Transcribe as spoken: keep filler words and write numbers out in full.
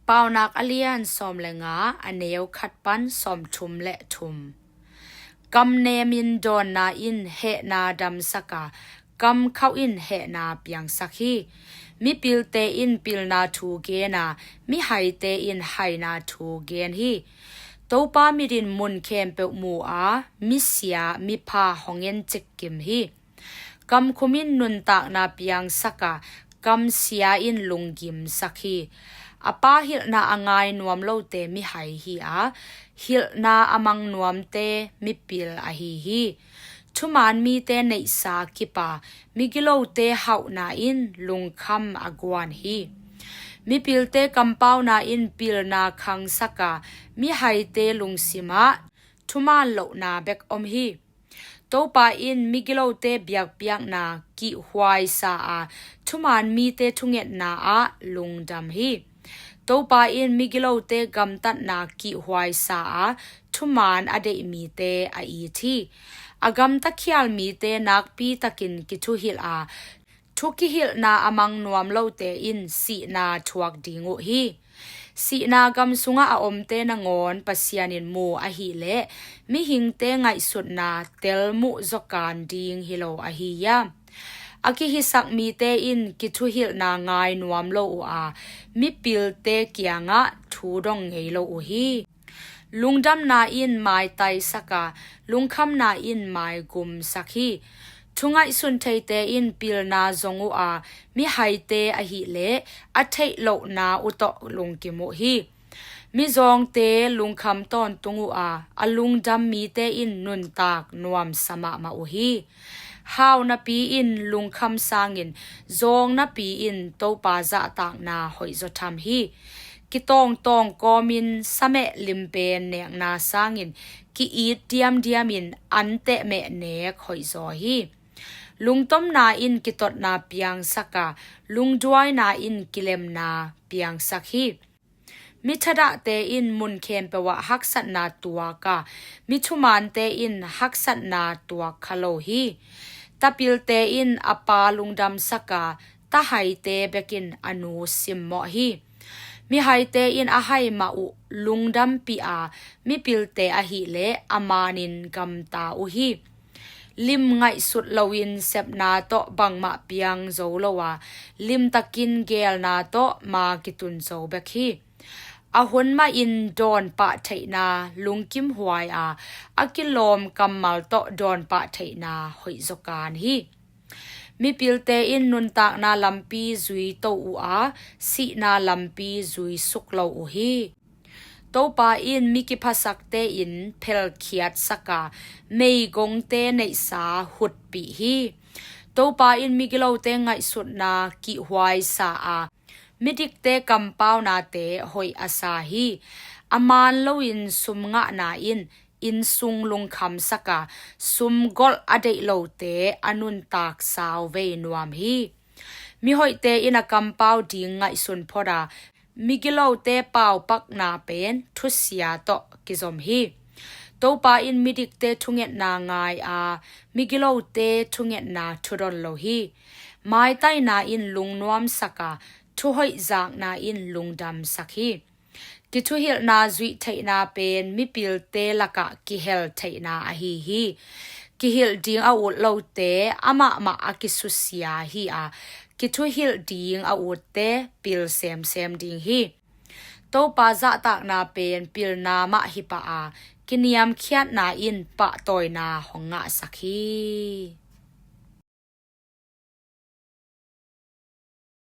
Paunak a lian sawm le nga, a neu khat pan sawmthum le thum. Kam nemin dawnna in hehna damsak a, kam khauh in hehna piangsak hi. Mipilte in pilna thu gen a, mihaite in haina thu gen hi. Topa mit in mun khempeuh mu a, misia mipha hong encik kim hi. Kamkhum in nuntakna piangsak a, kamsia in lunggimsak hi. A pa hilhna a ngai nuam lote mihai hi a, hilhna a mang nuamte mipil ahi hi. Thuman mite neihsa kip a, migilote hauhna in lungkham a guan hi. Mipilte kampauna in pilna khangsak a, mihaite lungsim ah thuman lohna bek om hi. Topa in migilote biakpiakna kihhuaisa a, thuman mite thungetna ah lungdam hi. Topa in migilote gamtatna kihhuaisa a, thuman a deih mite a it hi. A gamta khial mite nakpi takin kithuhilh a, thu kihilhna a mang nuam lote in sihna thuak ding uh hi. Sihna gam sungah a omte nangawn Pasian in mu ahileh mihingte ngaihsutna telmuh zawkan ding hi lo ahi hiam? A kihisak mite in kithuhilhna ngai nuam lo uh a, mipilte kiangah thu dong ngei lo uh hi. Lungdamna in maitaisak a, lungkhamna in maigumsak hi. Thu ngaihsun theite in pilna zong uh a, mihaite ahileh a theih lohna uh tawh lungkim uh hi. Mizawngte lungkham tawntung uh a, a lungdam mite in nuntak nuamsa mahmah uh hi. Hau napi in lungkham sangin zawng napi in Topa zahtakna hoihzaw tham hi. Kitawngtawng kawmin sameh limpen nekna sangin ki-it diamdiamin anteh meh nek hoihzaw hi. Lungtomna in kitotna piangsak a, lungduaina in kilemna piangsak hi. Mi thadahte in mun khempeuh ah haksatna tuak a, mi thumante in haksatna tuak kha lo hi. Tapilte in a pa lungdamsak a, tahaite bekin a nu simmawh hi. Mihaite in a hai mah uh lungdampih a, mipilte ahileh a manin gamta uh hi. Lim ngaihsut loin sepna tawh bangmah piang zo lo a, limtakin geelna tawh ma kitun zo bek hi. A hun mahin dawnpah theihna lungkimhuai a, a kilawm kammal tawh dawnpah theihna hoihzaw kan hi. Mipilte in nuntakna lampi zui to uh a, sihna lampi zui suk lo uh hi. Topa in mi kiphasakte in phelkhiatsak a, meigongte neihsa hutpih hi. Topa in migilote ngaihsutna kihhuaisa a, midikte kampaunate hoih a sa hi. A maan loin sum ngahna in innsung lungkhamsak a, sumgolh a deih lote a nuntak sauvei nuam hi. Mihoihte in a kampau ding ngaihsun phot a, migilote paupakna pen thusia tawh kizom hi. Topa in midikte thungetna ngai a, migilote thungetna thudon lo hi. Maitaina in lungnuamsak a, thuhoih zakna in lungdamsak hi. Kithuhilhna zuih theihna pen mipilte lakah kihel theihna ahi hi. Kihilh ding a ut lote amahmah a kisusia hi a, kithuhilh ding a utte pil semsem ding hi. Topa zahtakna pen pilna mah hi pah a, kiniamkhiatna in pahtawina hong ngahsak hi.